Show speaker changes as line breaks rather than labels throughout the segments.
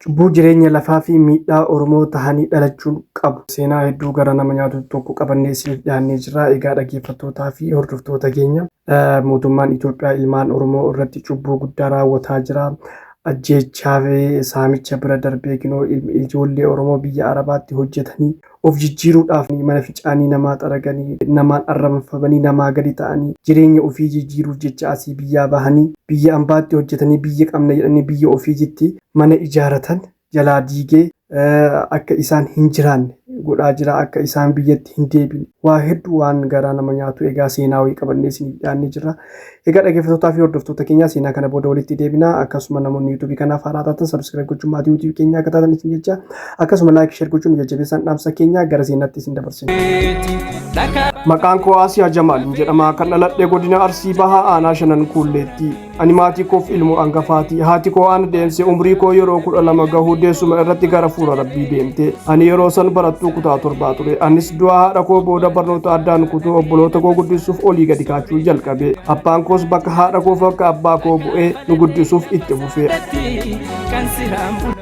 Cubbuu jireenya lafaa fi miidhaa Oromoo tahanii dhalachuun qabu. Seenaa hedduu gara nama nyaatu tokko qabannee isiniif dhiyaannee jirra. Egaa dhaggeeffattootaa fi hordoftoota keenya, mootummaan Itoophiyaa ilmaan Oromoo irratti cubbuu guddaa raawwataa jira. Ajjeechaa fi saamicha bira darbee kinoo ijoollee Oromoo biyya Arabaatti hojjetanii of jijjiiruudhaaf mana fincaanii namaa xaraganii, namaan arrabfamanii, namaa gadi ta'anii, jireenya ofii jijjiiruuf jecha asii biyyaa bahanii biyya ambaatti hojjetanii, biyya qabna jedhanii biyya ofiititti mana ijaaratan jalaa diigee akka isaan hin jiraanne godhaa jira, akka isaan biyyatti hin deebine, waa hedduu waan garaa nama nyaatu. Egaa seenaa wayii qabannee isiniif dhiyaannee jirra. Egaa dhaggeeffattootaa fi hordoftoota keenyaa, seenaa kana booda walitti deebina. Akkasuma namoonni YouTubeii kanaaf haaraa taatan subscribe gochuun maatii YouTubeii keenyaa akka taatan isin jecha, akkasuma like, share gochuun jajjabeessaan dhaamsa keenya. Gara seenaatti isin dabarsina. Maqaan koo Asiyaa Jamaaliin jedhama. Kan dhaladhe godina Arsii Bahaa, aanaa Shanan Kuulleetti. Ani maatii koof ilmoo hangafaati. Haati koo ana deemse umrii koo yeroo 12 gahuu deessuma irratti gara fuula Rabbii deemte. Ani yeroo san barattuu kutaa 7 ture. Anis du'a haadha koo booda barnoota addaan kutuu obboloota koo guddisuuf olii gadi kaachuu jalqabe. Abbaan koos bakka haadha koo, bakka abbaa koo bu'ee nu guddisuuf itti fufe.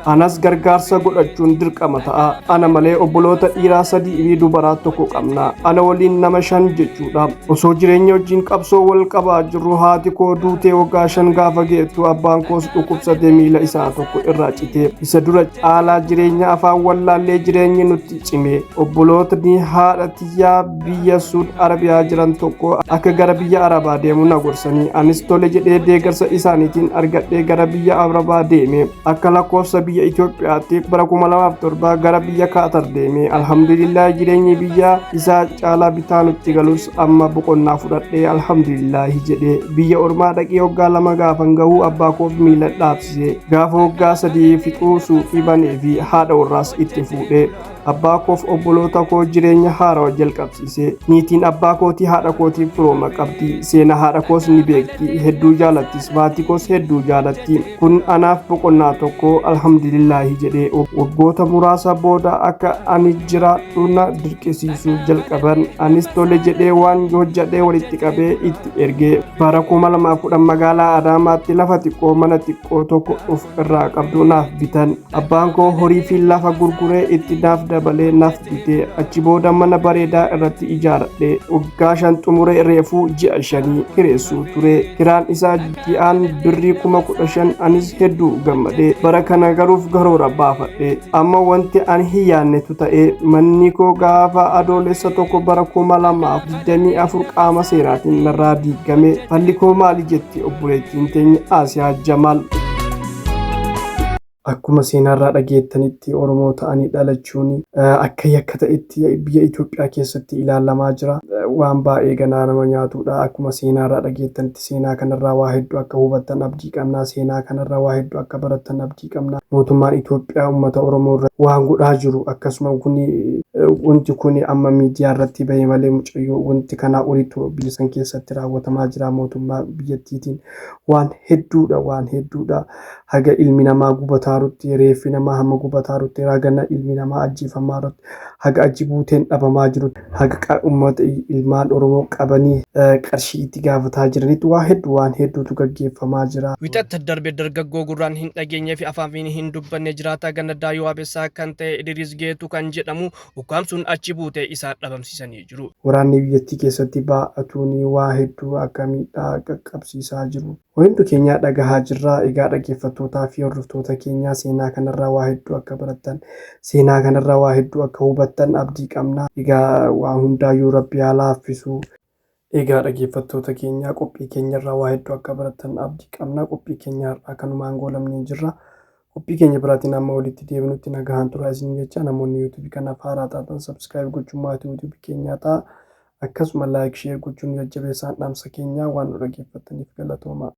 Anas gargaarsa godhachuun dirqama ta'a. Ana malee obboloota dhiiraa sadii fi dubaraa tokko qabna. Ana waliin nama shan jechuudha. Osoo jireenya wajjin qabsoo wal qabaa jirru haati koo duutee waggaa 5 gaafa geettu, abbaan koos dhukkubsatee miila isaa tokko irraa cite. Isa dura caalaa jireenya afaan wallaallee jireenyi nutti cime. Obbolootni haadha tiyyaa biyya Suud Arabiyaa jiran tokko akka gara biyya Arabaa deemu na gorsanii, anis tole jedhee deeggarsa isaaniitiin argadhee gara biyya Arabaa deeme. Akka lakkoofsa biyya Itoophiyaatti bara 2007 gara biyya Kaatar deeme. Alhamdulillah, jireenyi biyya isaa caalaa bitaa nutti galus amma boqonnaa fudhadhee alhamdulillahi jedhee biyya ormaa dhaqee waggaa 2 gaafan gahuu abbaa koof miila dhaabsise. Gaafa waggaa 3 fixuu suuqii banee fi haadha warraas itti fuudhe. Abbaa koof obboloota koo jireenya haarawa jalqabsiise. Niitiin abbaa kootii haadha kootiif firooma qabdi. Seenaa haadha koos ni beekti. Hedduu jaalattis, maatii koos hedduu jaalatti. Kun anaaf boqonnaa tokko, alhamdulillaahi jedhee. Waggoota muraasa booda akka ani jiraadhu na dirqisiisuu jalqaban. Anis tole jedhee waan hojjedhee walitti qabee itti erge. Bara 2010 magaalaa Adaamaatti lafa xiqqoo mana xiqqoo tokko of irraa qabdu naaf bitan. Abbaan koo horii fi lafa gurguree itti naaf dabalee naaf bite. Achi booda mana bareedaa irratti ijaaradhe. Waggaa 5 xumuree reefuu ji'a 5 kireessuu ture. Kiraan isaa ji'aan birrii 15,000. Anis hedduu gammade. Bara kana garuuf karoora baafadhe. Amma wanti ani hin yaadnetu ta'e. Manni koo gaafa Adoolessa 1 bara 2024 qaama seeraatiin narraa diigame. Falli koo maali jetti obboleettiin teenya Asiyaa Jamaal. Akkuma seenaarraa dhageettanitti, Oromoo ta'anii dhalachuun akka yakka ta'etti biyya Itoophiyaa keessatti ilaalamaa jira. Waan baay'ee ganaa nama nyaatudha. Akkuma seenaarraa dhageettanitti, seenaa kanarraa waa hedduu akka hubattan abdii qabna. Seenaa kanarraa waa hedduu akka barattan abdii qabna. Mootummaan Itoophiyaa uummata Oromoo irratti waan godhaa jiru, akkasuma kuni wanti kun amma miidiyaa irratti bahe malee, mucayyoo wanti kanaa olitti biyya san keessatti raawwatamaa jira mootummaa biyyattiitiin. Waan hedduudha, waan hedduudha. Haga ilmi namaa gubataarutti, reeffi namaa hamma gubataarutti, haga ilmi namaa ajjeefamaarutti, haga achi buuteen dhabamaa jirutti, haga uummata ilmaan Oromoo qabanii qarshii itti gaafataa jiranitti waa hedduu, waan hedduutu gaggeeffamaa jira.
Wixata darbe dargaggoo gurraan hin dhageenyee fi afaan hin dubbanne, jiraataa ganda Daayuu Abessaa kan ta'e Idris Geetu kan jedhamu ukkaamsuun achi buutee isaa dhabamsiisanii jiru.
Waraanni biyyattii keessatti baa'atuun waa hedduu akka miidhaa qaqqabsiisaa jiru hundi keenya dhagahaa jirra. Egaa dhaggeeffattootaa fi hordoftoota keenyaa, seenaa kanarraa waa hedduu akka barattan, seenaa kanarraa waa hedduu akka hubattan abdii qabna. Egaa waa hundaayyuu Rabbi haa laaffisu. Egaa dhaggeeffattoota keenyaa, qophii keenyarraa waa hedduu akka barattan abdii qabna. Qophii keenya har'aa kanumaan goolabnee jirra. Qophii keenya biraatiin amma walitti deebinutti nagahaan turaa isin jecha, namoonni YouTubeii kanaaf haaraa taatan subscribe gochuun maatii YouTubeii keenyaa ta'a. Akkasuma like, share gochuun jajjabeessaan dhaamsa keenyaa. Waan nu dhaggeeffattaniif galatooma.